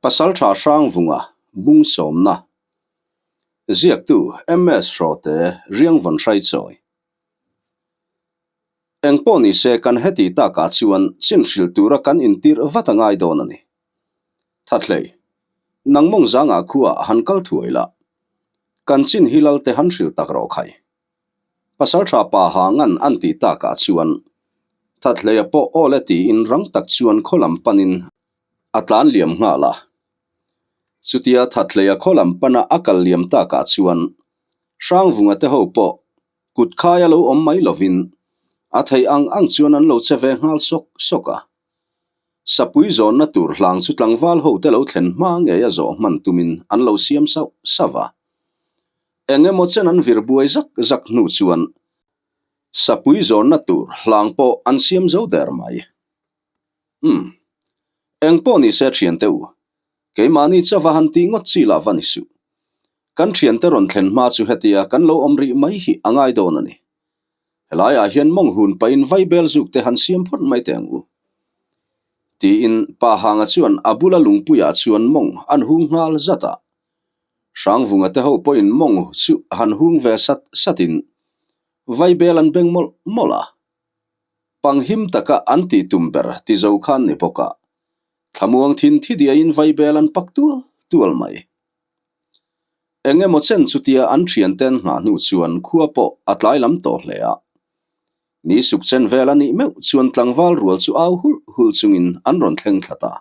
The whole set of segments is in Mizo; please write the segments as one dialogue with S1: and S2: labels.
S1: Pasaltha Hrangvunga bung sawmna ziaktu MS Hrawte Riangvawn Hraichawi Engpawh nise kan heti takah chuan chin hrilh tura kan intirh vat a ngai dawn a ni. Thathlei, nang mawng zangah khuaah han kal thuai la, kan chin hi lalte han hrilh tak rawh khai. Pasaltha pa ha ngan an tih takah chuan Thathleia pawh aw le tiin rang tak chuan khaw lam panin a tlan liam nghal a. Chutia Thathleia khaw lam pana a kal liam takah chuan Hrangvunga te ho pawh kut khai a lo awm mai lovin a theih ang ang chuan an lo che ve nghal sawk sawk a. Sapui zawnna tur hlang chu tlangval ho te lo thlen hma ngei a zawh hman tumin an lo siam sauh sauh a. Eng emaw chen an vir buai zak zak hnu chuan sapui zawnna tur hlang pawh an siam zo der mai. Umm. Eng pawh ni se thiante u, keimahni chauha han tih ngawt chi lah va ni suh. Kan thiante rawn thlen hma chu hetia kan lo awm rih mai hi a ngai dawn a ni. Helaiah hian mawng hun pahin vaibel zuk te han siam phawt mai teh ang u. Tiin Pa Hanga chuan a bula lungpuiah chuan mawng an hung nghal zat a. Hrangvunga te ho pawhin mawng chu han hung ve sat satin vaibel an beng mawlh mawlh a. Panghim taka an tih tum ber ti zo khan ni bawk a, thlamuang thin thi diaiin vaibel an pak tual tual mai. Eng emaw chen chutia an thianten nghah hnu chuan khua pawh a tlai lam tawh hle a. Ni suk chen vel a nih meuh chuan tlangval rual chu au hulh hulh chungin an rawn thleng thla ta.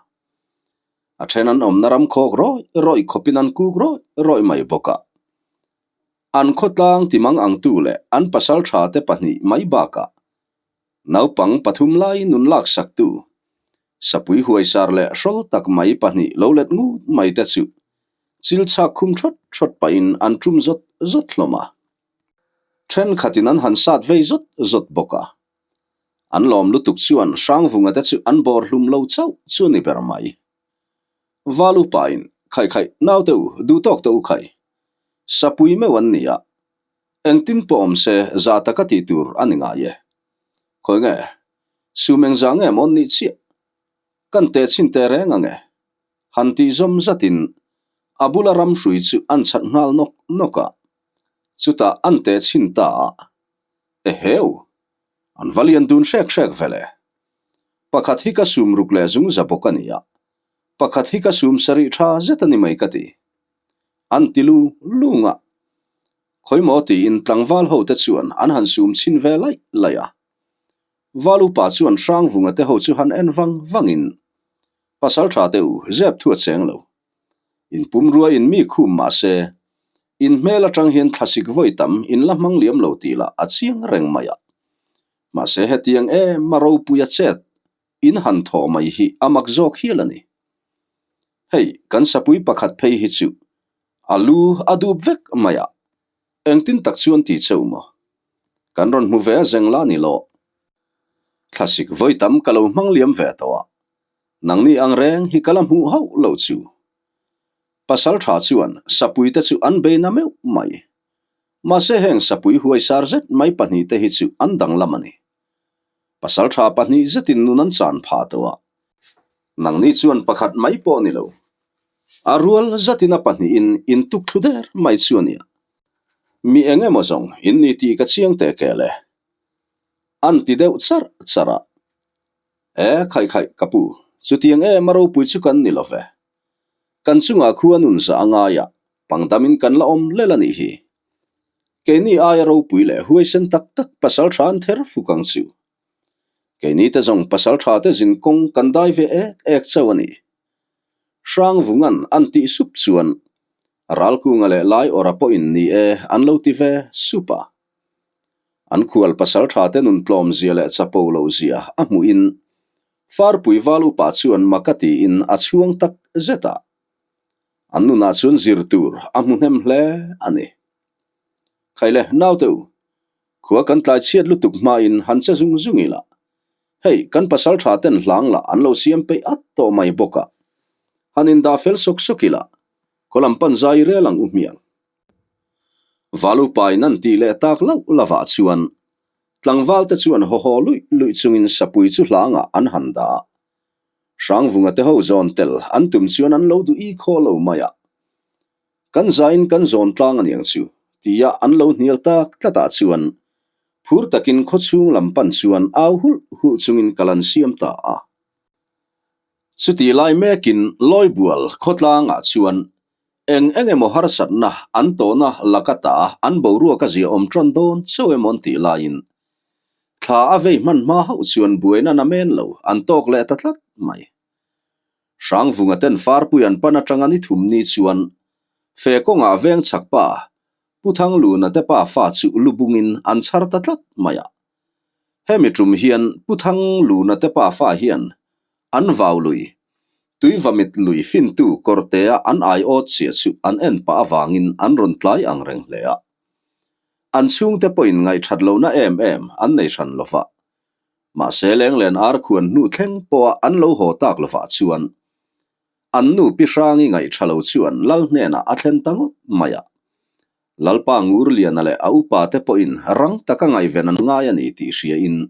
S1: A then an awmna ram khawk rawih rawih khawpin an kuk rawih rawih mai bawk a. An khawtlang timang angtu leh an pasal tha te pahnih mai bakah naupang pathum lai nun laksaktu sapui huaisar leh hrawl tak mai pahnih lo let ngut mai te chu chil chhak khum thawt thawt pahin an tum zawt zawt hlawm a. Thenkhatin an han sat vei zawt zawt bawk a. An lawm lutuk chuan Hrangvunga te chu an bawr hlum lo chauh chu a ni ber mai. Val upain, Khai khai, naute u, duh tawk tawh u khai. Sapui meuh an ni a, engtin pawh awm se za taka tih tur a ni ngai e. Khawi nge, sum engza nge maw an nih chiah? Kan teh chhin teh reng ang e. Han tih zawm zatin a bula ram hrui chu an chhat nghal nawk nawk a, chutah an teh chhin ta a. Eheu! An va lian dun hrek hrek ve le. Pakhat hi ka sum ruk leh zung za bawk a ni a, pakhat hi ka sum sarih tha zet a ni mai ka ti. An ti lu lung a. Khawimaw tiin tlangval ho te chuan an han sum chhin ve laih laih a. Val upa chuan Hrangvunga te ho chu han en vang vangin, Pasal tha te u, zep thu a cheng lo. In pumrua in mi khum mah se, in hmel atang hian thlasik vawi tam in la hmang liam lo tih lah a chiang reng mai a. Mahse hetiang em a ropui a chet in han thawh mai hi a mak zawk hial a ni. Hei kan sapui pakhat phei hi chu a lu a dup vek mai a, engtin tak chuan ti cheu maw? Kan rawn hmu ve a zeng la ni lawh. Thlasik vawi tam ka lo hmang liam ve tawh a, Nangni ang reng hi ka la hmuh hauh lo chu. Pasal tha chuan sapui te chu an bei na meuh mai. Mahse heng sapui huaisar zet mai pahnih te hi chu an danglam a ni. Pasal tha pahnih zetin nun an chan phah tawh a. Nangni chuan pakhat mai pawh ni lo. A rual zatin a pahnihin in tuk thlu der mai chu a nia. Mi eng emaw zawng in ni tih ka chiang teh kel e. An ti deuh charh charh a. E, khaih khaih, ka pu, chutiang em a ropui chu kan ni lo ve. Kan chungah khu a nun zah a ngai a, pangdamin kan la awm lel a nih hi. Keini aia ropui leh huaisen tak tak pasal tha an ther fuk ang chu. Keini te zawng pasal tha te zin kawng kan dai ve ek ek chauh a ni. Hrangvungan an tih sup chuan Ralkunga leh Laiawrha pawhin ni e an lo ti ve sup a. An khual pasal tha te nun tlawm zia leh chapo lo zia a hmuhin Farpui val upa chuan mak a tiin a chhuang tak zet a. An nunah chuan zir tur a hmu hnem hle a ni. Khaile, naute u, khua kan tlai chhiat lutuk hmain han che zung zung ila. Hei, kan pasal tha ten hlang lah an lo siam peih at tawh mai bawk a. Han indah fel sawk sawk ila, khaw lam pan zai rel ang u hmiang. Valupain an tih leh tak lauh lovah chuan tlangvalte chuan haw haw luih luih chungin sapui chu hlangah an han dah a. Hrangvunga te ho zawn tel an tum chuan an lo duh i khaw lo mai a. Kan zain kan zawn tlang aniang chu, tia an lo hnial tak tlatah chuan phur takin khawchhung lam pan chuan au hulh hulh chungin kal an siam ta a. Chutih lai mekin Lawibual khawtlangah chuan eng eng emaw harsatna an tawhna laka ta an boruak a ziaawm tan dawn chauh emaw an tih laiin thla a vei hman hma hauh chuan buaina na men lo an tawk leh ta tlat mai. Hrangvunga ten Farpui an pan atanga ni thum ni chuan fe kawngah veng chak pa Pu Thangluna te pa fa chu lu bungin an chhar ta tlat mai a. Hemi tum hian Pu Thangluna te pa fa hian an vau lui, Tuivamit lui fintu kawrtea an aiawt chhia chu an en pah avangin an rawn tlai ang reng hle a. An chhungte pawhin ngaihthat lohna em em an nei hran lova. Mahse lenglen ar khuan hnu thleng pawha an lo haw tak lovah chuan an nu Pi Hrangi ngaihtha lo chuan Lal hnenah a thlen ta ngawt mai a. Lalpa Ngurliana leh a upa te pawhin rang taka ngaihven an ngai a ni tih hriain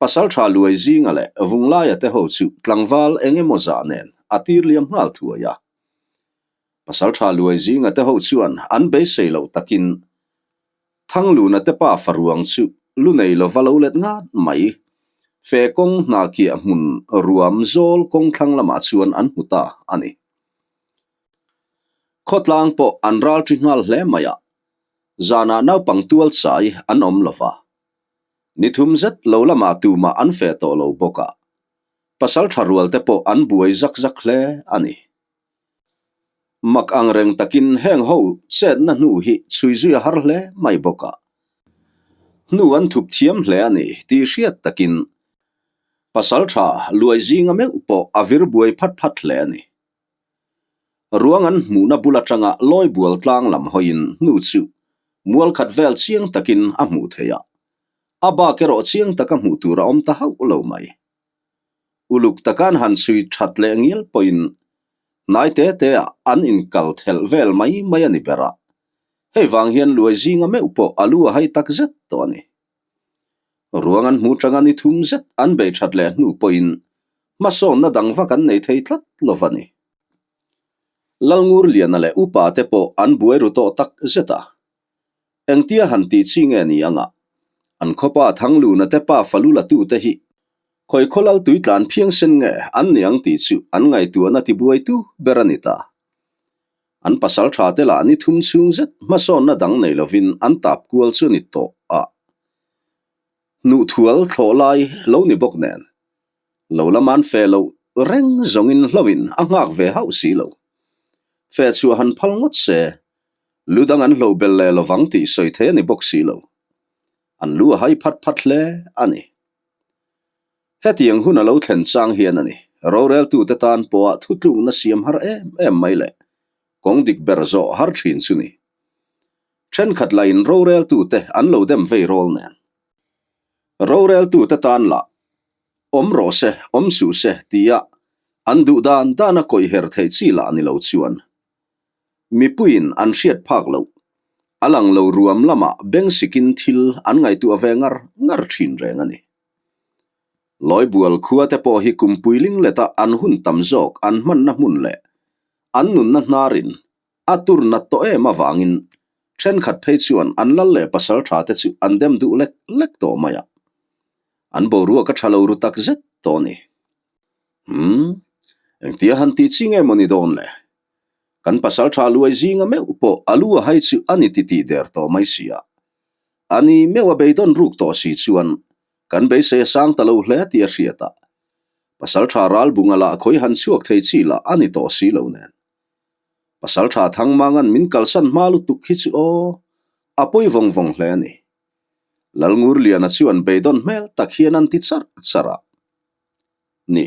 S1: Pasaltha Luai Zinga leh Vunglaia te ho chu tlangval eng emaw zah nen a tir liam nghal thuai a. Pasaltha Luai Zinga te ho chuan an beisei loh takin Thangluna te pa faruang chu lu nei lova lo let ngat mai. Fe kawng hna kiah hmun ruam zawl kawng thlang lamah chuan an hmu ta a ni. Khawtlang pawh an ral ṭi nghal hle mai a, zanah naupang tual chai an awm lova. Ni thum zet lo lamah tumah an fe tawh lo bawk a, pasal ṭha rual te pawh an buai zak zak hle a ni. Mak ang reng takin heng ho chetna hnu hi chhui zui a har hle mai bawk a. Hnu an thup thiam hle a ni tih hriat takin pasal tha luai zinga meuh pawh a vir buai phat phat hle a ni. Ruang an hmuhna bul atanga lawi bual tlang lam hawiin hnu chu mual khat vel chiang takin a hmuh theih a, a bak erawh chiang taka hmuh tur a awm ta hauh lo mai. Uluk taka an han chhui that leh ngial pawhin hnai te te ah an inkal thelh vel mai mai a ni ber a, hei vang hian luai zinga meuh pawh a lu a hai tak zet tawh a ni. Ruang an hmuh tanga ni thum zet an bei that leh hnu pawhin hmasawnna dang vak an nei thei tlat lo va ni. Lalngurliana leh upa te pawh an buai ru tawh tak zet a. Engtia han tih chi nge ni anga? An khawpa Thangluna te pa falu la tute hi khawi khaw lal tui tlan phiang sen nge an ni ang tih chu an ngaihtuahna tibuaitu ber a ni ta. An pasal tha te lah ni thum chhung zet hmasawnna dang nei lovin an tap kual chu a ni tawh a. Hnuhthual thlawh lai lo ni bawk nen lo la man fe loh reng zawngin hlauhin a nghak ve hauh si lo. Fe chhuah han phal ngawt se, lu dang an hlo bel leh lovang tih sawi thei a ni bawk si lo. An lu a hai phat phat hle a ni. Hetiang hun a lo thlen chang hian a ni, roreltute tan pawha thutlukna siam har em em mai leh kawng dik ber zawh har thin chu ni. Thenkhat lahin roreltute an lo dem vei rawl nen. Roreltute tan lah awm rawh se, awm suh se tia an duh dan dana kawih her theih chi lah ni lo chuan mipuiin an hriat phak loh, a lang lo ruam lamah bengsikin thil an ngaihtuah ve ngar ngar thin reng a ni. Lawibual khua te pawh hi kumpui lingleta an hun tam zawk an hmanna hmun leh an nunna hnarin A tur nat tawh em avangin thenkhat phei chuan an lal leh pasal tha te chu an dem duh lek lek tawh mai a. An boruak a tha lo ru tak zet tawh a ni. Umm, engtia han tih chi nge maw ni dawn le? Kan pasal tha luai zinga meuh pawh a lu a hai chu a ni titih der tawh mai si a. A ni meuh a beidawn ruk tawh si chuan kan beisei a sang ta lo hle tih a hriat a. Pasal tha ralbunga lah khawi han chhuak thei chi lah a ni tawh si lo nen. Pasal tha thang mangan min kalsan hma lutuk khi chu aw, a pawi vawng vawng hle a ni. Lalngurliana chuan beidawn hmel tak hian an ti charh charh a. Ni,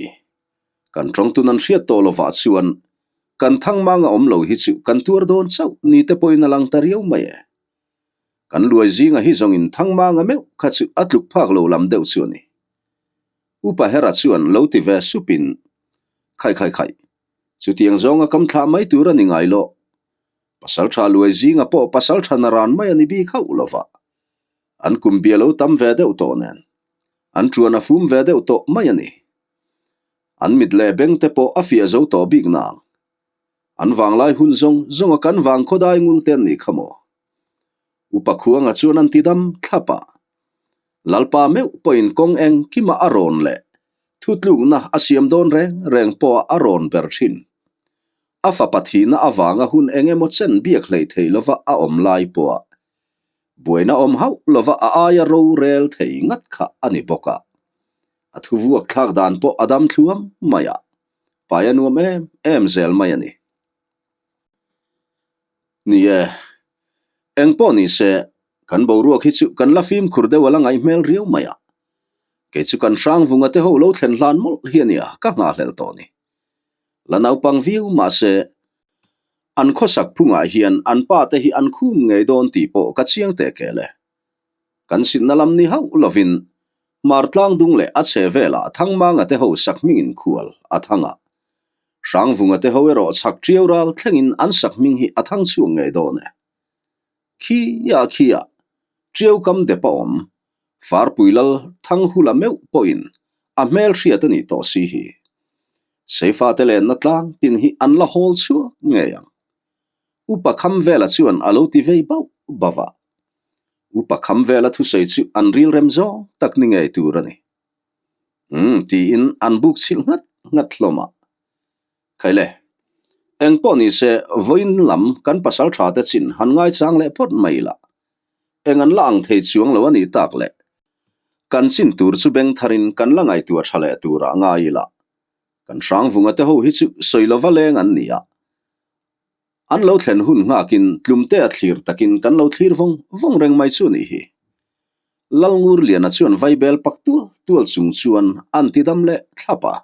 S1: kan tawngtun an hriat tawh lovah chuan kan thang manga awm lo hi chu kan tuar dawn chauh ni te pawhin a lang ta riau mai e. Kan luai zinga hi zawngin thang manga meuh kha chu a tluk phak lo lam deuh chu a ni. Upa Hera chuan lo ti ve supin, Khai khai khai, Chutiang zawnga kam thlah mai tur a ni ngai lo. Pasal tha luai zinga pawh pasal tha na ran mai a ni bik hauh lo va. An kum bia lo tam ve deuh tawh nen. An tuan a fum ve deuh tawh mai a ni. An mit leh beng te pawh a fiah zo tawh bik nang. An vanglai hun zawng zawng a kan vang khawdai ngul te an nih kha maw? Upa Khuanga chuan an ti dam thlap a. Lalpa meuh pawhin kawng eng kima a rawn leh thutlukna a siam dawn reng reng pawh a rawn ber thin. A fapa thihna avanga hun eng emaw chen biak hleih theih lova a awm lai pawha buaina awm hauh lova a aia rorel thei ngat kha a ni bawk a. A thu vuak thlak dan pawh a dam thluam mai a, pai a nuam em em zel mai a ni. Ni e, eng pawh ni se, kan boruak hi chu kan la fimkhur deuh a la ngaih hmel riau mai a. Kei chu kan hrangvunga te ho lo thlen hlan mawlh hi a nia ka nghahhlelh tawh ni. La naupang viau mahse, an khawsak phungah hian an pa te hi an khum ngei dawn tih pawh ka chiang teh kel e. Kan sitna lam ni hauh lovin Hmar tlang dung leh a chhe velah Thangmanga te ho sak hmingin khual a thang a. Hrangvunga te ho erawh chhak ṭiau ral thlengin an sak hming hi a thang chhuak ngei dawn e. Khiah khiah, ṭiau kam dep a awm, Farpui lal Thanghula meuh pawhin a hmel hriat a nih tawh si hi. Seifate lenna tlang tin hi an la hawl chhuak ngei ang. Upa Khamvela chuan a lo ti vei bauh bauh a. Upa Khamvela thusawi chu an rilrem zawng tak ni ngei tur a ni. Umm tiin an buk chhilh nghat nghat hlawm a. Khaile, eng pawh ni se vawiin lam kan pasal tha te chin han ngaichang leh phawt mai ila. Eng an la ang thei chuang lo a nih tak le. Kan chin tur chu beng tharin kan la ngaihtuah tha leh turah ngai ila. Kan hrangvunga te ho hi chu sawi lova leng an ni a. An lo thlen hun nghakin tlumte a thlir takin kan lo thlir vawng vawng reng mai chu a nih hi. Lalngurliana chuan vaibel pak tual tual chung chuan an ti dam leh thlap a.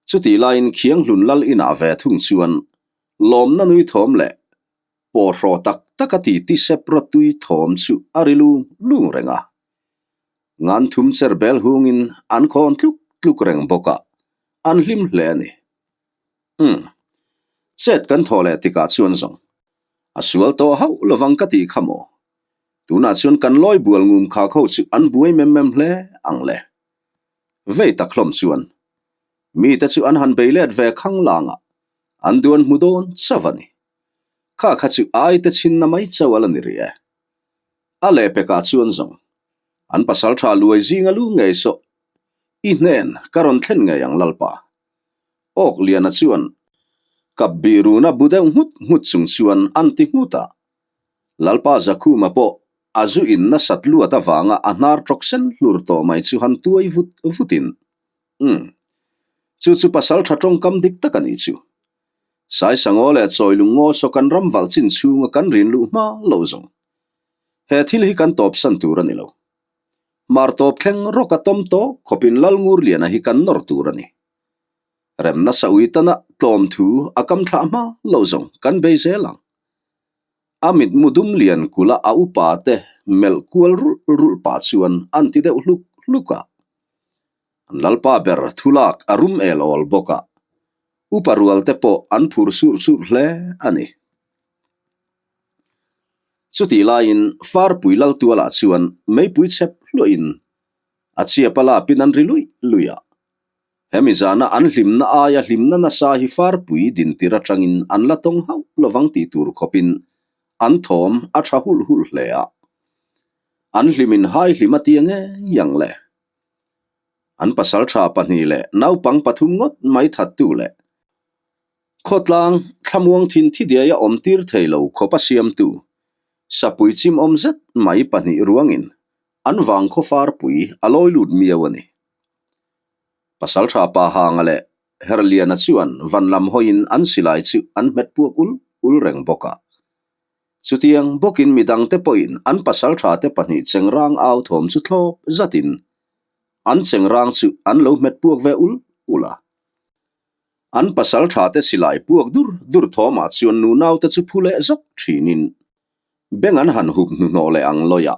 S1: Chutih laiin Khianghlun lal inah ve thung chuan lawmna nui thawm leh pawhraw tak taka ti ti sep rawtui thawm chu a ri lung lung reng a. Ngan thum cher bel hungin an khawn tluk tluk reng bawk a, an hlim hle a ni. Umm. Chet kan thaw leh tikah chuan zawng. A sual tawh hauh lovang ka tih kha maw? Tunah chuan kan lawi bual ngum khak ho chu an buai mem mem hle ang le. Vei tak hlawm chuan mite chu an han bei let ve khang lang a, an duan hmu dawn chauh a ni. Kha kha chu ai te chhinna mai chauh a la ni rih e. A lehpekah chuan zawng an pasal tha luai zinga lu ngei sawh i hnen ka rawn thlen ngei ang Lalpa. Awk Liana chuan kap bih runa bu deuh nghut nghut chung chuan an ti nghut a. Lalpa Zakhuma pawh a zu in nasat luat avanga a hnar tawk sen hlur tawh mai chu han tuai vut vutin, Umm. Chu chu pasal tha tawngkam dik tak a nih chu. Saisangaw leh Chawilungngaw saw kan ram valh chin chhunga kan rin luh hma lo zawng. He thil hi kan tawpsan tur a ni lo. Mar tawp thleng rawk a tawm tawh khawpin Lalngurliana hi kan nawr tur a ni. Remna sa ui tana tlawm thu a kam thlah hma lo zawng kan bei zel ang. A mitmu dum lian kula a upa te melh kual rulh rulh pah chuan an ti deuh hluk hluk a. An lalpa ber thulak a rum el awl bawk a, upa rual te pawh an phur surh surh hle a ni. Chutih laiin Farpui Laltualah chuan meipui chhep hluahin a chiap a lapin an ri luih luih a. Hemi zana an hlimna aia hlimna nasa hi Farpui dintir atangin an la tawng hauh lovang tih tur khawpin an thawm a tha hulh hulh hle a. An hlimin hai hlim a tia ngei ang le. An pasal tha pahnih leh naupang pathum ngawt mai thattu leh Khawtlang thlamuang thin thi diaia awm tir thei lo khawp a siamtu sapui chim awm zet mai pahnih ruangin an vang khaw farpui a lawi lut miau a ni. Pasaltha pa Hanga leh Herliana chuan van lam hawiin an silai chu an hmet puak ul ul reng bawk a. Chutiang bawkin midangte pawhin an pasaltha te pahnih chengrang au thawm chu thlawp zatin an chengrang chu an lo hmet puak ve ul ul a. An pasaltha te silai puak dur dur thawmah chuan nunaute chu phu leh zawk thinin beng an han hup hnuhnawh leh ang lawi a.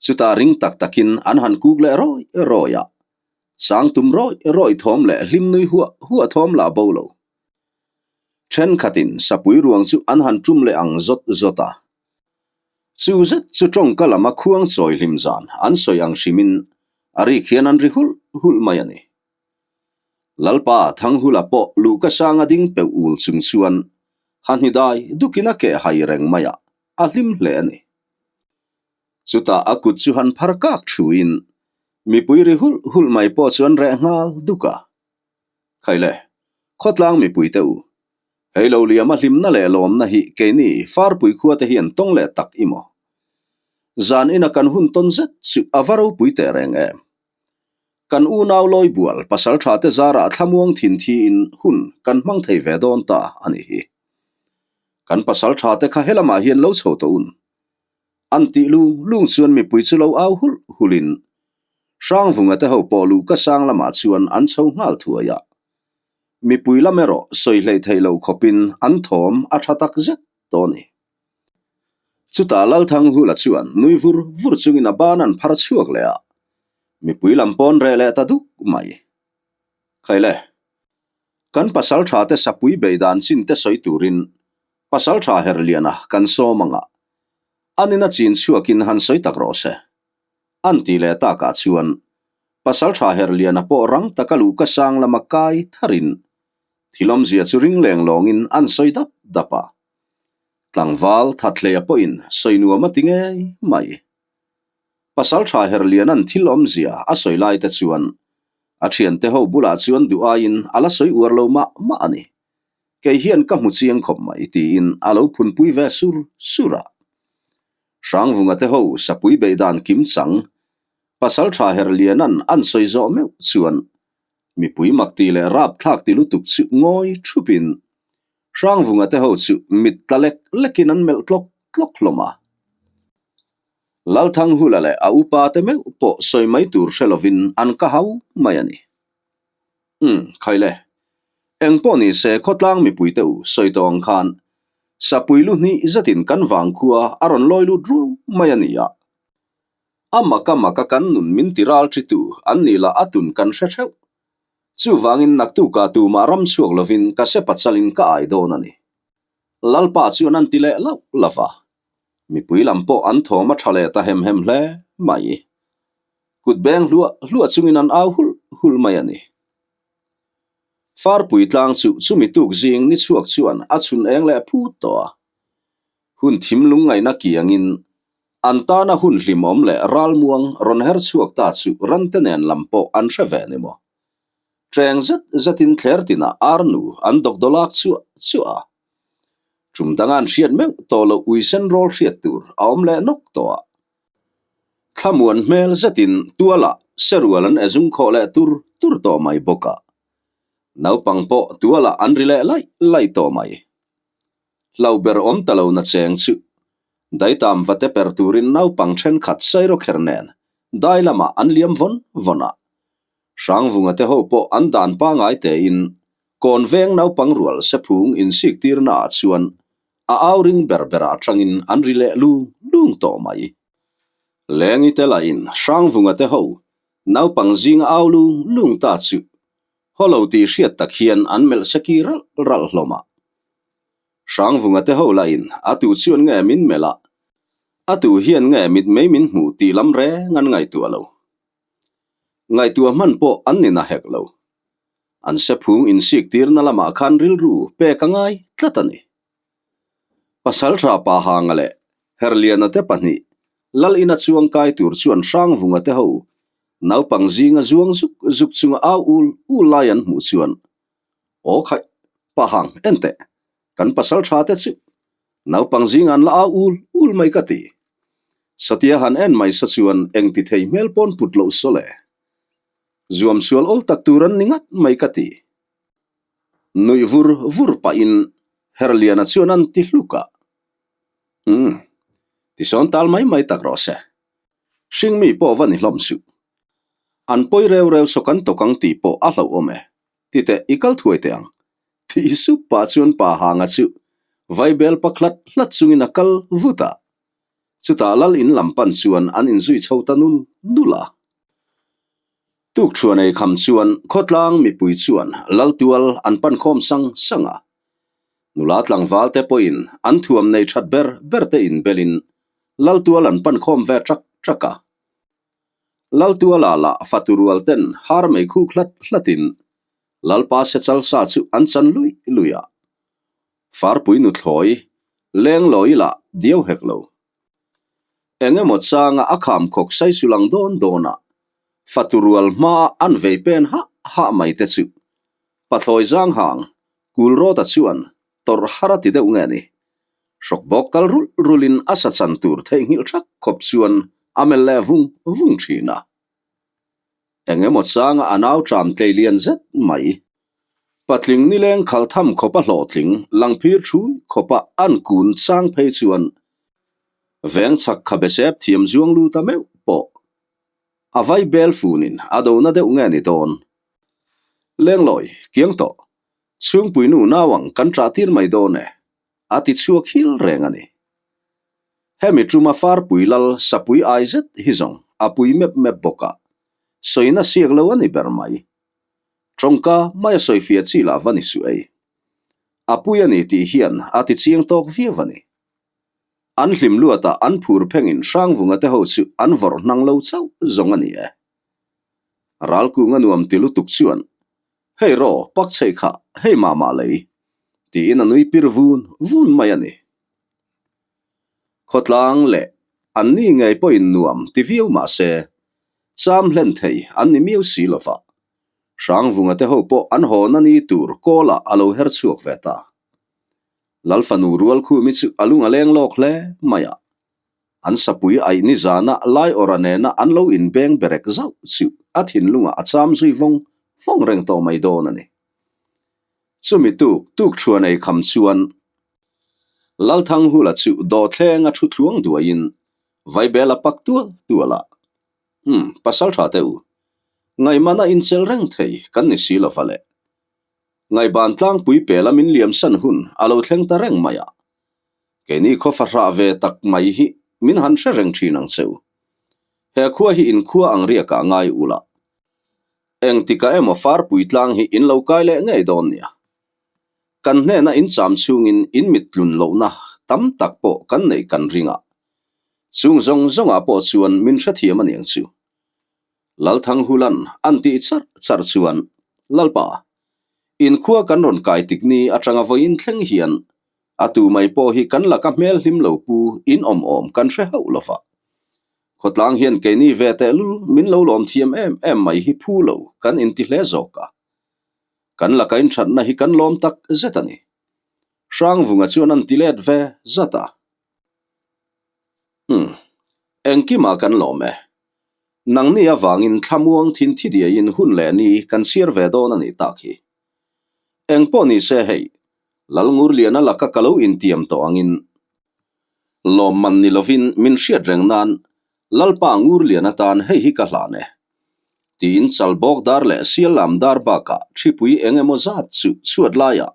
S1: Chutah ring tak takin an han kuk leh rawi rawi a, chang tum rawi rawi thawm leh hlim nui huah huah thawm lah bo lo. Thenkhatin sapui ruang chu an han tum leh ang zawt zawt a. Chu zet chu tawngka lama khuang chawi hlim zan an sawi ang hrimin a rik hian an ri hulh hulh mai a ni. Lalpa Thanghula pawh luhka sanga ding peuh ul chung chuan hahni dai dukin a keh hai reng mai a, a hlim hle a ni. Chutah a kut chu han phar kak thuin mipui ri hulh hulh mai pawh chu an reh nghal duk a. Khaile, khawtlang mipui te u, hei lo liama hlimna leh lawmna hi keini Farpui khua te hian tawng leh tak i maw? Zan ina kan hun tawn zet chu a va ropui teh reng em? Kan unau lawi bual pasal tha te zarah thlamuang thin thiin hun kan hmang thei ve dawn ta a nih hi. Kan pasal tha te kha helamah hian lo chho tawh un. An tih lung lung chuan mipui chu lo au hulh hulhin Hrangvunga te ho pawh luh ka sang lamah chuan an chho nghal thuai a. Mipui lam erawh sawi hleih theih loh khawpin an thawm a tha tak zet tawh a ni. Chutah Lalthanghula chuan nui vur vur chungin a ban an phar chhuak leh a, mipui lam pawn reh leh ta duk mai. Khaile, kan pasaltha te sapui bei dan chin te sawi turin pasaltha Herliana kan sawm anga anin a chin chhuakin han sawi tak rawh se. An ti leh takah chuan pasaltha Herliana pawh rang taka luhka sang lama kai tharin thil awmzia chu ring leng lawngin an sawi dap dap a. Tlangval Thathleia pawhin sawi nuam a ti ngei mai. Pasaltha Herliana'n thil awmzia a sawi lai te chuan a thiante ho bulah chuan duh aiin a la sawi uar lo mah mah a ni. Kei hian ka hmu chiang khawp mai tiin a lo phunpui ve sur sur a. Hrangvunga te ho sapui beih dan kim chang Pasaltha Herliana'n an sawi zawh meuh chuan mipui mak ti leh rapthlak ti lutuk chu ngawi thupin Hrangvunga te ho chu mit tla lek lekin an melh tlawk tlawk hlawm a. Lalthanghula leh a upa te meuh pawh sawi mai tur hre lovin an ka hau mai a ni. Umm, khaile. Eng pawh ni se khawtlang mipui te u sawi tawh ang khan sapui lu hnih zetin kan vangkhua a rawn lawi lut ruau mai a ni a. A maka maka kan nun min ti ral ṭi tu an nih lah a tun kan hre ṭheuh. Chuvangin naktukah tumah ram chhuak lovin ka se pachalin ka ai dawn a ni. Lalpa chuan an ti leh lauh lauh va. Mipui lam pawh an thawm a tha leh ta hem hem hle mai. Kut beng hluah hluah chungin an au hulh hulh mai a ni. Farpui tlang chu chumi tuk zing ni chhuak chuan a chhun eng leh phut tawh a. Hun thim lungngaihna kiangin an tana hun hlimawm leh ralmuang rawn her chhuak ta chu rante nen lam pawh an hre ve ni maw? Ṭeng zet zetin thler tinah arnu an dawkdawlak chuah chuah a. Ṭum danga an hriat meuh tawh loh uisen rawl hriat tur a awm leh nawk tawh a. Thlamuan hmel zetin tualah serual an e zung khawh leh tur tur tawh mai bawk a. Naupang pawh tualah an ri leh laih laih tawh mai. Hlo ber awm ta lo na cheng chu daitam va te per turin naupang thenkhat sairawkher nen dai lamah an liam vawn vawn a. Hrangvunga te ho pawh an dan pangai tein kawn veng naupang rual sephung insik tirna ah chuan a au ring ber berah atangin an ri leh lung lung tawh mai. Lengi te lahin Hrangvunga te ho naupang zinga au lung lung ta chu haw lo tih hriat tak hian an melh seki ralh ralh hlawm a. Hrangvunga te ho lahin a tu chuan nge min melh a, a tu hian nge mitmei min hmuh tih lam reng an ngaihtuah lo. Ngaihtuah hman pawh an ni na hek lo. An sephung insik tirna lamah khan rilru pek a ngai tlat a ni. Pasaltha Pahanga leh Herliana te pahnih Lal ina chuang kai tur chuan Hrangvunga te ho naupang zinga zuang zuk zuk chunga au ul ul lai an hmuh chuan Aw khaih, Pahang, en teh, kan pasaltha te chu naupang zinga an la au ul ul mai ka ti. Satia han en mai sa chuan eng ti thei hmel pawn put loh saw le. Zuam sual awl tak tur an ni ngat mai ka ti. Nuih vur vur pahin Herliana chuan an ti hluk a. Umm, tisawn tal mai mai tak rawh se. Hringmi pawh va ni hlawm suh. An pawi reu reu saw kan tawk ang tih pawh a hlauhawm e. Titeh, i kal thuai teh ang. Tih sup pah chuan pa hanga chu vaibel pa hlat hlat chungin a kal vut a. Chutah lal in lam pan chuan an inzui chho ta nul nul a. Tukṭhuan ei kham chuan khawtlang mipui chuan laltual an pan khawm sang sang a. Nula tlangval te pawhin an thuam nei that ber ber te inbelin laltual an pan khawm ve ṭak ṭak a. Laltuala lah fatu rual ten har mei khuk hlat hlatin. Lalpa sechal sa chu an chan luih luih a. Farpui nuthlawi leng lawi lah diau hek lo. Eng emaw changa a kham khawk saisu lang dawn dawn a, fatu rual hmaa an vei pen hah hah mai te chu pathlawi zang hang Kulrawta chuan tawrh har a ti deuh nge ni? Hrawk bawk kal rulh rulhin a sa chan tur theihnghilh thak khawp chuan a melh leh vung vung thin a. Eng emaw changa a nau ṭam tlei lian zet mai. Patling nileng khal tham khawpa hlawhtling langphir thui khawpa an kun chang phei chuan veng chhak kha besep thiam zuang lut a meuh pawh a vai bel funin a dona deuh nge ni dawn. Lenglawi, kiang tawh, chhungpui nu nau ang kan ṭah tir mai dawn e, a ti chhuak hil reng a ni. Hemi ṭuma farpui lal sapui ai zet hi zawng a pui mep mep bawk a, sawina siak lo a ni ber mai. Tawngka mai a sawifiah chi lah va ni suh ei. A pui a ni tih hian a ti chiang tawk viau a ni. An hlim luatah an phur phengin Hrangvunga te ho chu an vawrh hnang lo chauh zawng a ni e. Ralkunga nuam ti lutuk chuan, Hei raw, pak chheih kha, hei mah mah lei, tiin a nui pir vun vun mai a ni. Khawtlang leh an ni ngei pawhin nuam ti viau mah se, cham hlen thei an ni miau si lo va. Hrangvunga te ho pawh an haw na ni tur kawlah a lo her chhuak ve ta. Lalfanu Rualkhumi chu a lung a leng lawk hle mai a. An sapui aih nizana Laiawra nena an lo inbeng berek zauh chu a thinlungah a cham zui vawng vawng reng tawh mai dawn a ni. Chumi tuk tuk thuan ei kham chuan Lalthanghula chu dawhthleng a thu thluang duaiin Vaibel a pak tual tual a. Umm, pasal tha teh u. Ngaihmana inchel reng thei kan ni si lova le. Ngaihban tlangpui pela min liamsan hun a lo thleng ta reng mai a. Keini khaw fahrah ve tak mai hi min han hre reng thin ang che u. He khua hi inkhua ang riakah ngai ula. Engtikah emaw farpui tlang hi in lo kai leh ngei dawn nia. Kan hnena in cham chhungin in mit tlun lohna tam tak pawh kan neih kan ring a. Chung zawng zawngah pawh chuan min hrethiam a niang chu. Lalthanghulan an tih charh charh chuan, Lalpa, inkhua kan rawn kai tik ni atanga vawiin thleng hian a tu mai pawh hi kan laka hmel hlim lo pu in awm awm kan hre hauh lo va. Khawtlang hian keini ve tehlul min lo lawm thiam em em mai hi phu lo kan inti hle zawk a. Kan laka inthatna hi kan lawm tak zet a ni. Hrangvunga chuan an ti let ve zat a. Umm, engkimah kan lawm e. Nangni avangin thlamuang thin thi diaiin hun leh ni kan chhiar ve dawn a nih tak hi. Engpawh ni se hei, Lalngurliana laka ka lo intiam tawh angin Lawmman ni lovin min hriat reng nan Lalpa Ngurlian atan hei hi ka hlan e. Tiin Chalbawk dar leh Siallam dar bakah ṭhipui eng emaw zat chu chhuat laiah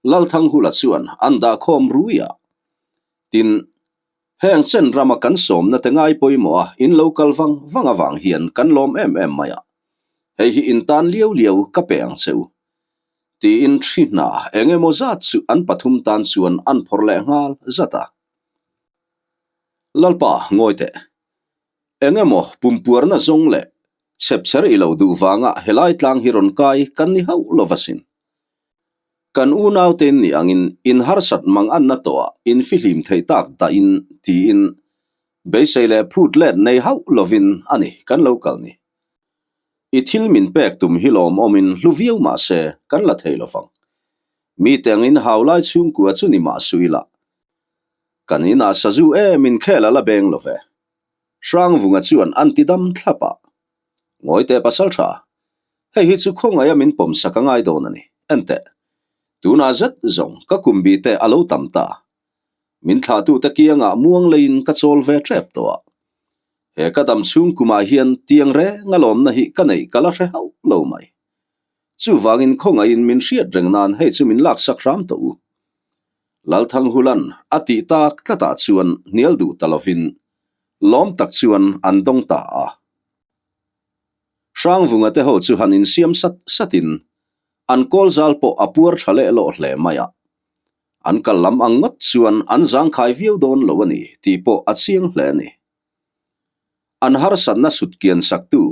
S1: Lalthanghula chuan an dah khawm rui a. Tin, heng chen rama kan sawmna te ngai pawimawh a in lo kal vang vang avang hian kan lawm em em mai a. Hei hi in tan liau liau ka pe ang che u. Tiin ṭhi hna eng emaw zat chu an pathum tan chuan an phawrh leh nghal zat a. Lalpa, ngawi teh. Eng emaw pumpuarna zawng leh chhepchher i lo duh vanga helai tlang hi rawn kai kan ni hauh lo va sin. Kan unaute in nih angin in harsat mang anna tawhah in fihlim theih tak dahin tiin beisei leh phut let nei hauh lovin a ni kan lo kal ni. I thil min pek tum hi lawmawmin hlu viau mah se kan la thei lovang. Mite angin hau lai chhungkua chu ni mah suh ila. Kan inah sazu em in khel a la beng lo ve. Hrangvunga chuan an ti dam thlap a. Ngawi teh pasal tha. Hei hi chu khawngaih a min pawm sak a ngai dawn a ni. Enteh. Tunah zet zawng ka kum bi te a lo tam ta. Min thlahtute kiangah muang leiin ka chawl ve tep tawh a. He ka dam chhung kumah hian tiang reng a lawmna hi ka neih ka la hre hauh lo mai. Chuvangin khawngaihin min hriat reng nan hei chu min laksak hram tawh u. Lalthanghulan a tih tak tlatah chuan hnial duh ta lovin lawm tak chuan an dawng ta a. Hrangvunga te ho chu han insiam sat satin an kawl zal pawh a puar tha leh lawh hle mai a. An kal lam ang ngawt chuan an zangkhai viau dawn lo a ni tih pawh a chiang hle a ni. An harsatna sut kian saktu.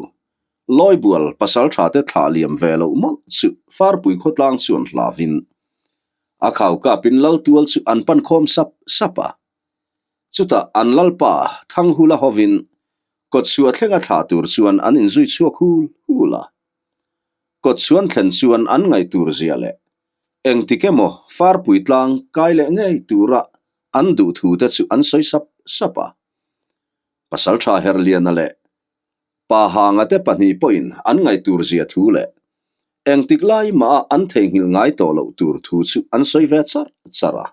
S1: Lawibual pasalṭhate thlah liam ve loh mawlh chu Farpui khawtlang chuan hlavin a khau kapin Laltual chu an pan khawm sap sap a. Chutah an Lalpa Thanghula hovin kawtchhuah thlenga thlah tur chuan an inzui chhuak hul hul a. Kawtchhuan thlen chuan an ngaihtur zia leh engtik emaw Farpui tlang kai leh ngei tura an duh thu te chu an sawi sap sap a. Pasalṭha Herliana leh Pa Hanga te pahnih pawhin an ngaihtur zia thu leh engtik lai mah an theihnghilh ngai tawh loh tur thu chu an sawi ve char char a.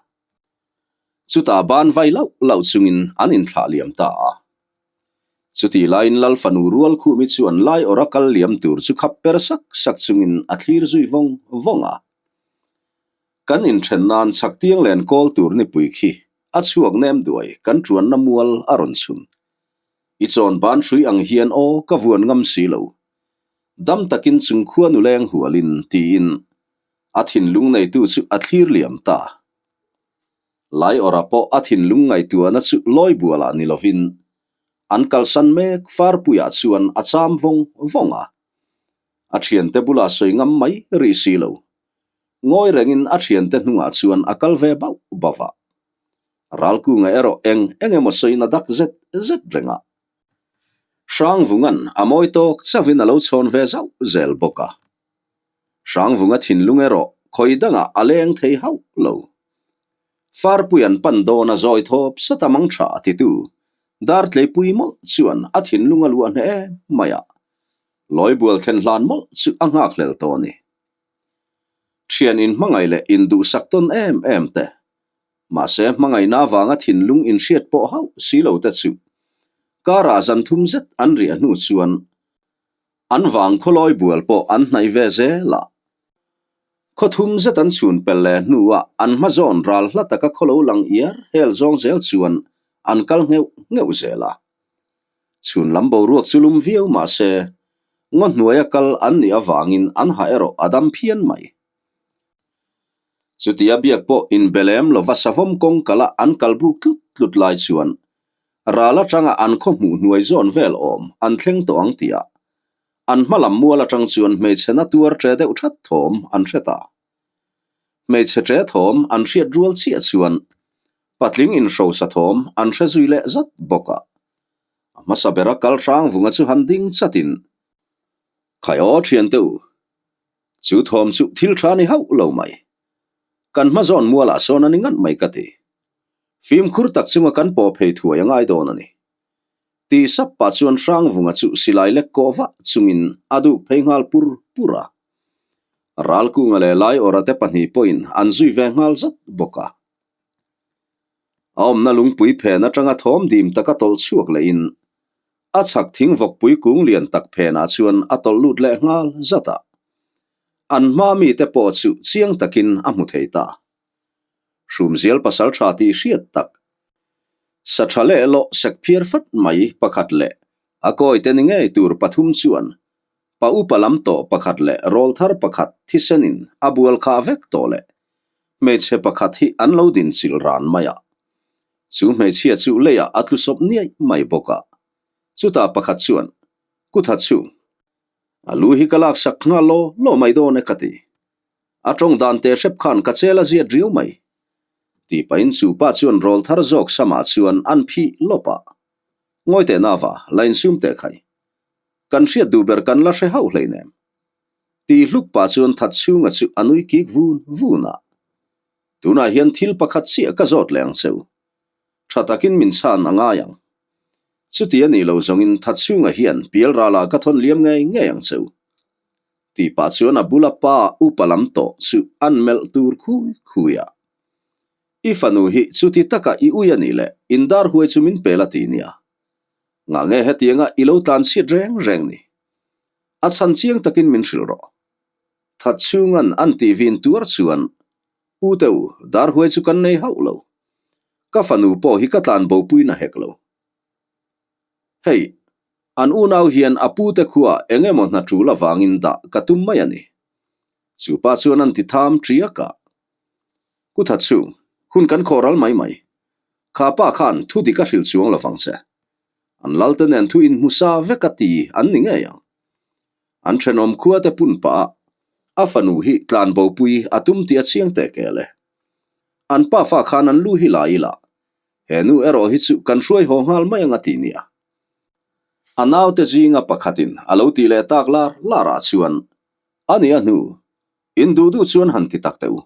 S1: Chutah ban vai lauh lauh chungin an inthlah liam ta a. Chutih laiin Lal fanu rual khumi chuan lai awrh a kal liam tur chu khap per sak sak chungin a thlir zui vawng vawng a. Kan inthen nan chhak tiang len kawl tur nipui khi a chhuak nem duai kan tuanna mual a rawn chhun. I chawn ban hrui ang hian aw ka vuan ngam si lo. Dam takin chung khua nuleng hualin tiin a thinlung neitu chu a thlir liam ta. Lai awrha pawh a thinlung ngaihtuahna chu lawi bualah ni lovin an kalsan mek farpuiah chuan a cham vawng vawng a. A thiante bulah sawi ngam mai rih si lo. Ngawi rengin a thiante hnungah chuan a kal ve bauh bauh a. Ralkunga erawh eng eng emaw sawina dak zet zet reng a. Hrangvunga'n a mawi tawk chauhin a lo chhawn ve zauh zel bawk a. Hrangvunga thinlung erawh khawi dangah a leng thei hauh lo. Farpui an pan dawn a zawi thawp sat a mang tha titu Dartleipui mawlh chuan a thinlung a luah hneh em mai a. Lawibual thlen hlan mawlh chu a nghakhlel tawh a ni. Thian inhmangaih leh induhsak tawn em em te. Mahse hmangaihna avanga thinlung inhriat pawh hauh si lo te chu karah zan thum zet an riah hnu chuan An vang khawlawi bual pawh an hnaih ve zel a. Khaw thum zet an chhun pel leh hnuah an hma zawn ral hla taka khaw lo lang iar hel zawng zel chuan an kal ngheuh ngheuh zel a. Chhun lam boruak chu lum viau mah se, ngaw hnuaia kal an nih avangin an ha erawh a dam phian mai. Chutia biak pawh inbe lem lova savawm kawng kala an kal buk tlut tlut lai chuan Ral atanga an khaw hmuh hnuai zawn vel awm an thleng tawh ang tihah an hma lam mual atang chuan hmeichhe na tuar ṭe deuh that thawm an hre ta. Hmeichhe ṭe thawm an hriat rual chiah chuan patling inhrosa thawm an hre zui leh zat bawk a. A hmasa bera kal hrang vunga chu han ding chatin, Khai aw thiante u, chu thawm chu thil tha ni hauh lo mai. Kan hma zawn mualah sawn a ni ngat mai ka ti. Fimkhur tak chunga kan pawh phei thuai a ngai dawn a ni. Ti sap pah chuan Hrangvunga chu silai lek kawh vah chungin a duk phei nghal pur pur a. Ralkunga leh Laiawrha te pahnih pawhin an zui ve nghal zat bawk a. A awmna lungpui phen atanga thawm dim taka tawlh chhuak lehin a chhak thing vawkpui kung lian tak phenah chuan a tawlh lut leh nghal zat a. An hma mite pawh chu chiang takin a hmu thei ta. Hrumzial pasal tha tih hriat tak. Sa tha leh lawh sek phiar fat mai pakhat leh a kawite ni ngei tur pathum chuan pa upa lam tawh pakhat leh rawlthar pakhat thisenin a bual khah vek tawh leh hmeichhe pakhat hi an lo din chilh ran mai a. Chu hmeichhia chu leiah a tlu sawp niaih mai bawk a. Chutah pakhat chuan, Kutha chu, a lu hi ka laksak nghal law law mai dawn e ka ti. A tawng dan teh hrep khan ka chel a ziat riau mai. Tih pahin chu pa chuan rawl thar zawk samah chuan an phih lawp a. Ngawi teh nava, la insum teh khai. Kan hriat duh ber kan la hre hauh hleinem. Tih hluk pah chuan that chhunga chu a nui kik vun vun a. Tunah hian thil pakhat chiah ka zawt leh ang cheu. Tha takin min chhan a ngai ang. Chuti a nih lo zawngin that chhunga hian pialralah ka thawn liam ngei ngei ang cheu. Tih pah chuan a bula pa upa lam tawh chu an melh tur khui khui a. I fanu hi chuti taka i ui a nih leh indar huai chu min pel a ti nia. Ngah nge hetianga i lo tlan chhiat reng reng ni? A chhan chiang takin min hrilh rawh. That chhungan an tih vin tuar chuan U teu, dar huai chu kan nei hauh lo. Ka fanu pawh hi ka tlan bopui na hek lo. Hei, an unau hian a pute khuaah eng emaw hna tul avangin dah ka tum mai a ni. Chu pa chuan an ti tham ṭiak a. Kutha chu, hun kan khawh ral mai mai. Kha pa khan thu dik a hrilh chuang lovang che. An lalte nen thu inhmu sa vek a ti an ni ngei ang. An thenawm khua te pun pah a, a fanu hi tlanbopui a tum tih a chiang teh kel e. An pafa khan an lu hi la ila, he nu erawh hi chu kan hruai haw nghal mai ang a ti nia. A naute zinga pakhatin a lo tih leh tak lar lar ah chuan a ni a hnu, in duh duh chuan han ti tak teh u.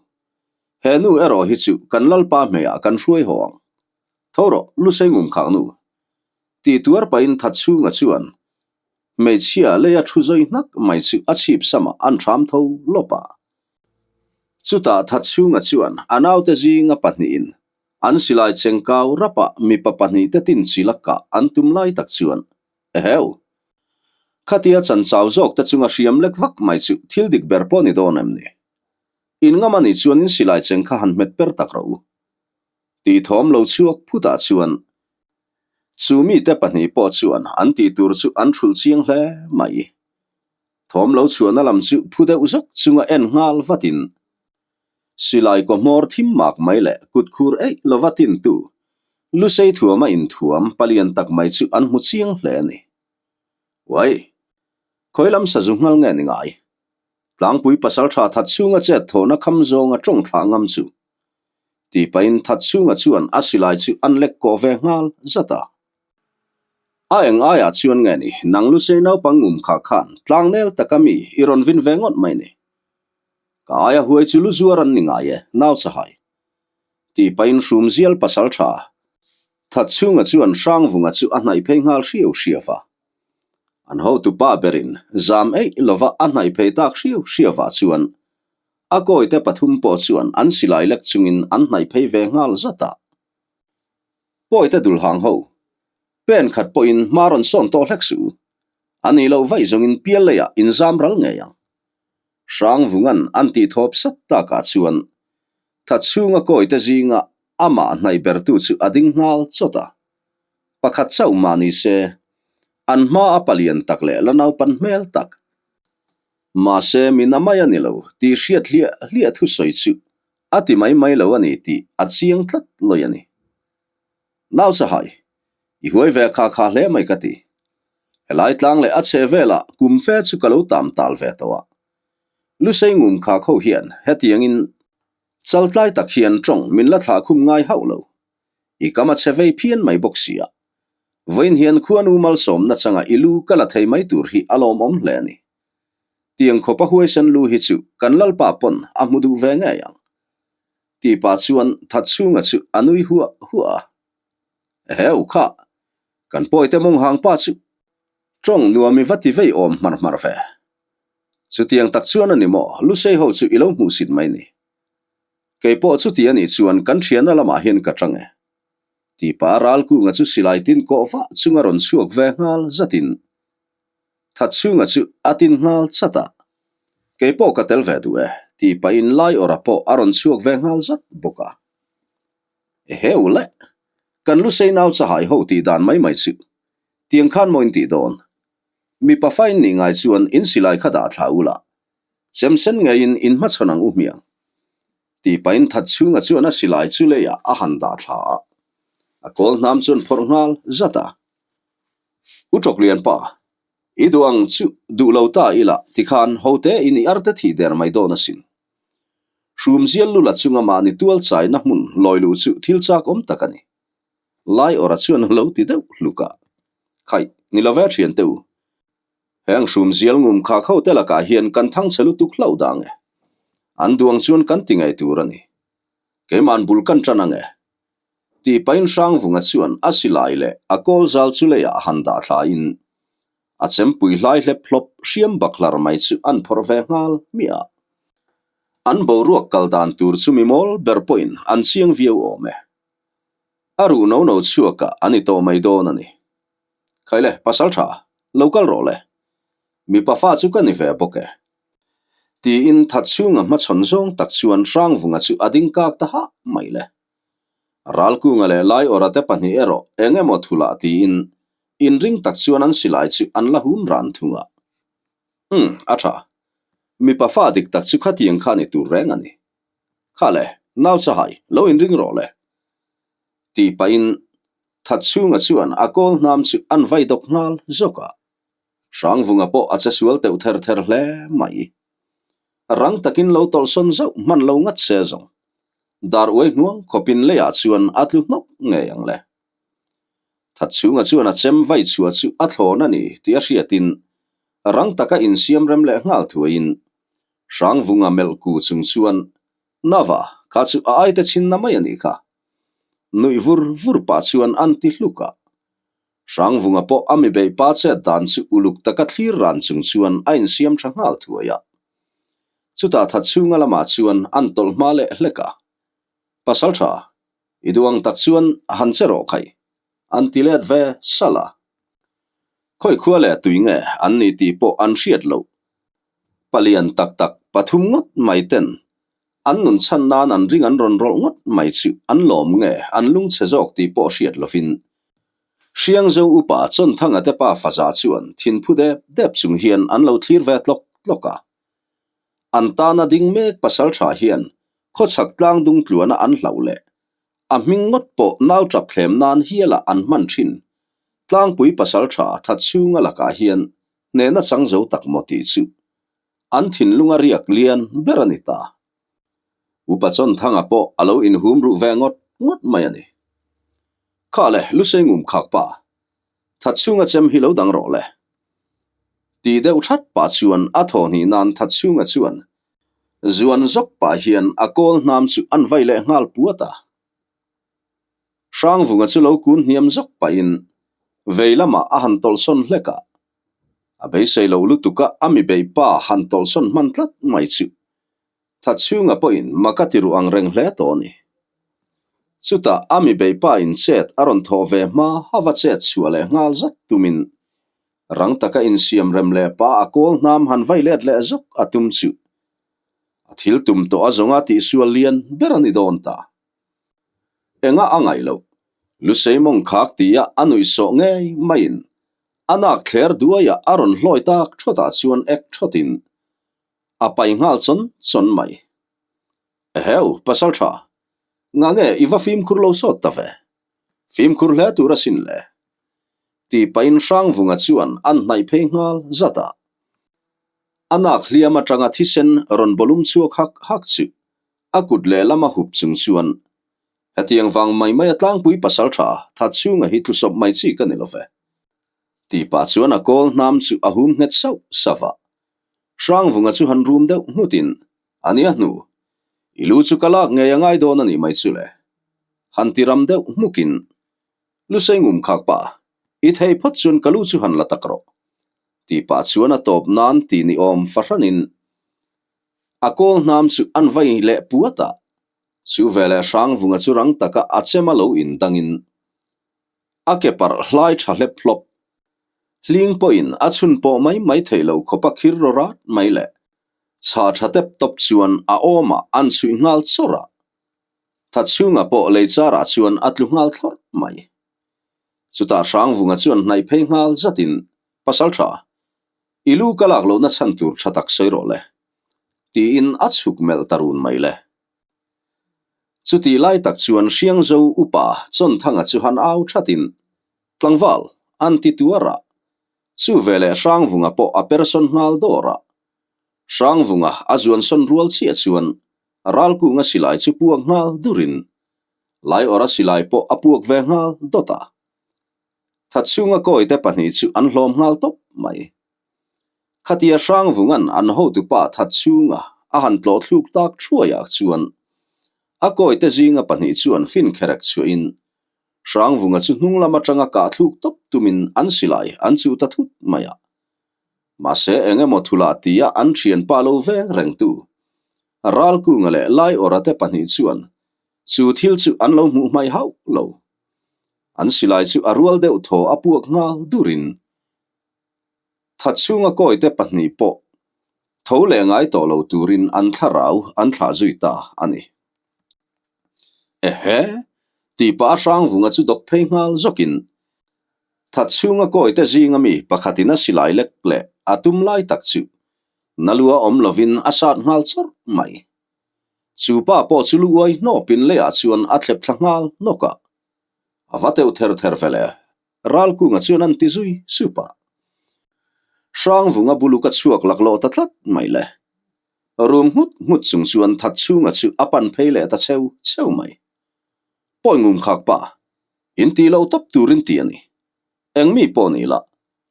S1: He nu erawh hi chu kan lalpa hmeiah kan hruai haw ang. Tho rawh, Lusei ngum khak nu. Tih tuar pahin Thatchhunga chuan Hmeichhia leia thu zawi hnak mai chu a chhip samah an hram tho lawp a. Chutah Thatchhunga chuan a naute zinga pahnihin an silai chengkau rapa mipa pahnihte tin chila kah an tum lai tak chuan, Eheu! Khatia chanchau zawkte chunga hriam lek vak mai chu thil dik ber pawh ni dawn em ni? In ngam a nih chuan in silai cheng kha han hmet per tak rawh u. Tih thawm lo chhuak phutah chuan Chu mite pahnih pawh chuan an tih tur chu an hrulh chiang hle mai. Thawm lo chhuahna lam chu phu deuh zawk chunga en nghal vatin silai kaw hmawr thim mak mai leh kut khur eih lova tintu Lusei thuama inthuam palian tak mai chu an hmu chiang hle a ni. Uai! Khawi lam sazu nghal nge ni ngai? Tlangpui pasaltha that chhunga chet thawhna kham zawnga tawng thlah ngam chu tih pahin that chhunga chuan a silai chu an lek kawh ve nghal zat a. A eng aiah chuan nge ni, nang Lusei naupang ngum kha khan tlangnel taka mi i rawn vin ve ngawt mai ni. Ka aia huai chu lu zuar an ni ngai e, nau chahai. Tih pahin hrumzial pasaltha that chhunga chuan Hrangvunga chu a hnaih phei nghal hriau hriau va. An hotupa berin zam eih lova a hnaih phei tak hriau hriauvah chuan a kawite pathum pawh chuan an silai lek chungin an hnaih phei ve nghal zat a. Pawite dulhang ho, pen khat pawhin hma rawn sawn tawh hlek suh u. A nih loh vaih zawngin pial leiah inzam ral ngei ang. Hrangvungan an tih thawp sat takah chuan Thatchhunga kawite zinga amah hnaih bertu chu a ding nghal chawt a. Pakhat chauh mah ni se, an hma a palian tak leh la naupan hmel tak. Mahse, min a mai a ni lo tih hriat hliah hliah thusawi chu a ti mai mai lo a ni tih a chiang tlat lawi a ni. Nau chahai, i huai ve kha kha hle mai ka ti. Helai tlang leh a chhe velah kum fe chu ka lo tam tal ve tawh a. Lusei ngum kha kho hian hetiangin chaltlai tak hian tawng min la thlah khum ngai hauh lo. I kam a che vei phian mai bawk sia. Vawiin hian khuanu malsawmna changa i lu ka la thei mai tur hi a lawmawm hle a ni. Tiang khawpa huaisen lu hi chu kan Lalpa pawn a hmu duh ve ngei ang. Tih pah chuan Thatchhunga chu a nui huah huah a. Eheu kha, kan pawite mawng hang pa chu tawng nuam i va ti vei awm hmar hmar ve. Chutiang tak chuan a ni maw, Lusei ho chu i lo hmuhsit mai ni. Kei pawh chuti a nih chuan kan thianna lamah hian ka tang e. Tih pah Ralkunga chu silai tin kawh vah chunga rawn chhuak ve nghal zatin Thatchhunga chu a tin nghal chat a. Kei pawh ka tel ve duh e, tih pahin Laiawrha pawh a rawn chhuak ve nghal zat bawk a. Eheu le, kan Lusei nau chahai ho tih dan mai mai chu tiang khan maw in tih dawn? Mipa fa in nih ngai chuan in silai kha dah thla ula, Chemsen ngeiin in hmachhawn ang u hmiang. Tih pahin Thatchhunga chuan a silai chu leiah a han dah thla a. A kawl hnam chuan phawrh nghal zat a. U Tawklian pa, i duh ang chu duh lo ta ila tikhan hote in i arte thih der mai dawn asin. Hrumzial lula chunga mahni tual chaina hmun lawi luh chu thil chak awm tak a ni. Lai awrha chuan a lo ti deuh hluk a. Khaih, ni lo ve thiante u. Heng hrumzial ngum khak ho te lakah hian kan thang chhe lutuk hlauh dang e. An duang chuan kan ti ngei tur a ni. Keima'n bul kan tan ang e. Tih pahin Hrangvunga chuan a silai leh a kawl zal chu leiah a han dah thlain a chempui hlai hlep hlawp hriam bakhlar mai chu an phawrh ve nghal hmiah a. An boruak kal dan tur chu mi mawl ber pawhin an chiang viau awm e. A ruh no no chhuakah a ni tawh mai dawn a ni. Khaile, pasal tha, lo kal rawh le. Mipa fa chu ka ni ve bawk e. Tiin Thatchhunga hmachhawn zawng tak chuan Hrangvunga chu a ding kak ta hah mai le. Ralkunga leh Laiawrha te pahnih erawh eng emaw thulah tiin inring tak chuan an silai chu an la hum ran thung a. Umm, a tha. Mipa fa dik tak chu khatiang kha ni tur reng a ni. Kha le, nau chahai, lo inring rawh le. Tih pahin Thatchhunga chuan a kawl hnam chu an vai dawk nghal zawk a. Hrangvunga pawh a che sual teuh ther ther hle mai. Rang takin lo tawlhsawn zauh hman lo ngat se zawng. Dar uai hnuang khawpin leiah chuan a tlu hnawk ngei ang le. Thatchhunga chuan a chem vai chhuah chu a thlawn a ni tih a hriatin rang taka insiam rem leh nghal thuaiin Hrangvunga melh ku chung chuan Nava, kha chu a aite chhinna mai a nih kha. Nuih vur vur pah chuan an ti hluk a. Hrangvunga pawh a mi beih pa chet dan chu uluk taka thlir ran chung chuan a insiam tha nghal thuai a. Chutah Thatchhunga lamah chuan an tawlh hma leh hlek a. Pasal tha, i duh ang tak chuan han che rawh khai, an ti let ve salh a. Khawi khua leh tui nge an ni tih pawh an hriat loh. Palian tak tak pathum ngawt mai ten an nun chhan nan an ring an rawn rawlh ngawt mai chu an lawm nge an lungchhe zawk tih pawh hriat lovin Hriangzo upa Chawnthanga te pa Faza chuan thinphu dep dep chung hian an lo thlir ve tlawk tlawk a. An tana ding mek pasal tha hian khawchhak tlang dung tluana an hlauh leh a hming ngawt pawh nau tap thlem nan hiala an hman thin tlangpui pasal tha Thatchhunga lakah hian hnehna chang zo tak maw tih chu an thinlunga riak lian ber a ni ta. Upa Chawnthanga pawh a lo inhum ruh ve ngawt ngawt mai a ni. Kha le, Lusei ngum khak pa, Thatchhunga chem hi lo dang rawh le. Ti deuh that pah chuan a thaw hnih nan Thatchhunga chuan zuan zawk pah hian a kawl hnam chu an vai leh nghal puat a. Hrangvunga chu lo kun hniam zawk pahin vei lamah a han tawlhsawn hlek a. A beisei lo lutuk a, a mi beih pa han tawlhsawn hman tlat mai chu Thatchhunga pawhin mak a ti ruh ang reng hle tawh a ni. Chutah a mi beih pa in chet a rawn thawh ve hma hava chet chhuah leh nghal zat tumin rang taka insiam rem leh pa a kawl hnam han vai let leh zawk a tum chu a thil tum tawh a zawnga tihsual lian ber a ni dawn ta. Enga a ngaih loh? Lusei mawng khak tia a nuih sawh ngei maiin a nak thler duaia a rawn hlawi tak thawtah chuan ek thawtin a pai nghal chawn chawn mai. Eheu, pasal tha, ngah nge i va fimkhur lo sawt ta ve? Fimkhur hle tur asin le. Ti pahin Hrangvunga chuan an hnaih phei nghal zat a. A nak hliam atanga thisen rawn bawlum chhuak hak hak chu A kut lehlam a hup chung chuan, Hetiang vang mai mai a tlangpui pasal tha Thatchhunga hi tlusawp mai chi ka ni lo ve. Tih pah chuan a kawl hnam chu a hum nghet sauh sauh a. Hrangvunga chu han rum deuh nghutin, A nia hnu, i lu chu ka lak ngei a ngai dawn a nih mai chu le. Han ti ram deuh hmukin, Lusei ngum khak pah, i thei phawt chuan ka lu chu han la tak rawh. Tih pah chuan a tawp nan ti ni awm fahranin, A kawl hnam chu an vai leh puat a, chu veleh Hrangvunga chu rang taka a chem a lo indangin a ke parh hlai tha hlep hlawp. Hling pawhin a chhun pawh mai mai theih lo khawp a khir raw rat mai le. Chha tha tep tawp chuan a awmah an chhuih nghal chawrh a, Thatchhunga pawh lei charah chuan a tlu nghal thlawrh mai. Chutah Hrangvunga chuan hnaih phei nghal zatin, Pasal tha, I lu ka lak lohna chhan tur tha tak sawi rawh le, tiin a chhuk melh ta run mai le. Chutih lai tak chuan Hriangzo upa Chawnthanga chu han au thatin, Tlangval, an ti tuar a. Chu veleh Hrangvunga pawh a persawn nghal dawr a. Hrangvunga a zuansawn rual chiah chuan Ralkunga silai chu puak nghal durin, Laiawrha silai pawh a puak ve nghal dawt a. Thatchhunga kawite pahnih chu an hlawm nghal tawp mai. Khatia Hrangvunga'n an hotupa Thatchhunga a han tlawh thluk tak thuaiah chuan a kawite zinga pahnih chuan fin kherek chhuahin Hrangvunga chu hnung lam atanga kah thluk tawp tumin an silai an chuh ta thut mai a. Mahse eng emaw thulah tia an thianpa lo veng rengtu Ralkunga leh Laiawrha te pahnih chuan chu thil chu an lo hmuh hmaih hauh lo. An silai chu a rual deuh thaw a puak nghal durin Thatchhunga kawite pahnih pawh tho leh ngai tawh lo turin an thlarau an thlah zui ta a ni. Ehe! Tih pah a Hrangvunga chu dawk phei nghal zawkin Thatchhunga kawite zinga mi pakhatin a silai lek leh a tum lai tak chu Nalua awm lovin a sat nghal chawrh mai. Chu pa pawh chu lu uai hnawpin leiah chuan a thlep thla nghal hnawk a. A va teuh ther ther ve le, Ralkunga chuan an ti zui sup a. Hrangvunga buluk a chhuak laklawh ta tlat mai le. Rum nghut nghut chung chuan Thatchhunga chu a pan phei leh ta cheu cheu mai. Pawi ngum khak pa, in ti lo tawp turin ti a ni. Eng mi pawh ni la,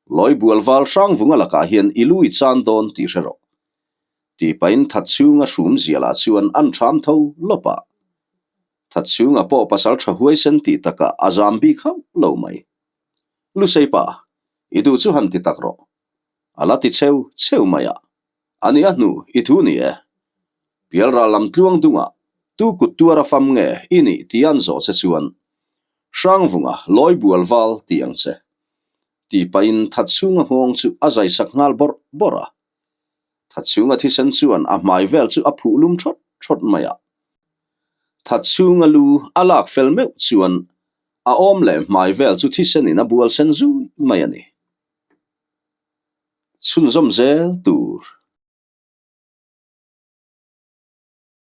S1: lawi bual val Hrangvunga lakah hian i lu i chan dawn tih hre rawh. Tih pahin Thatchhunga hrum zialah chuan an ṭham tho lawp a. Thatchhunga pawh pasal ṭha huaisen tih takah a zam bik hauh lo mai. Lusei pa, i duh chu han ti tak rawh. A la ti cheu cheu mai a. A ni a hnu, i thu ni e. Pialral lam tluang dungah tu kut tuar a fam nge i nih tih an zawh che chuan Hrangvunga lawi bual val tih ang che. Tih pahin Thatchhunga nghawng chu a zai sak nghal bawrh bawrh a. Thatchhunga thisen chuan a hmai vel chu a phuh lum thawt thawt mai a. Thatchhunga lu a lak fel meuh chuan a awm leh hmai vel chu thisen in a bual sen zui mai a ni. Chhunzawm zel tur.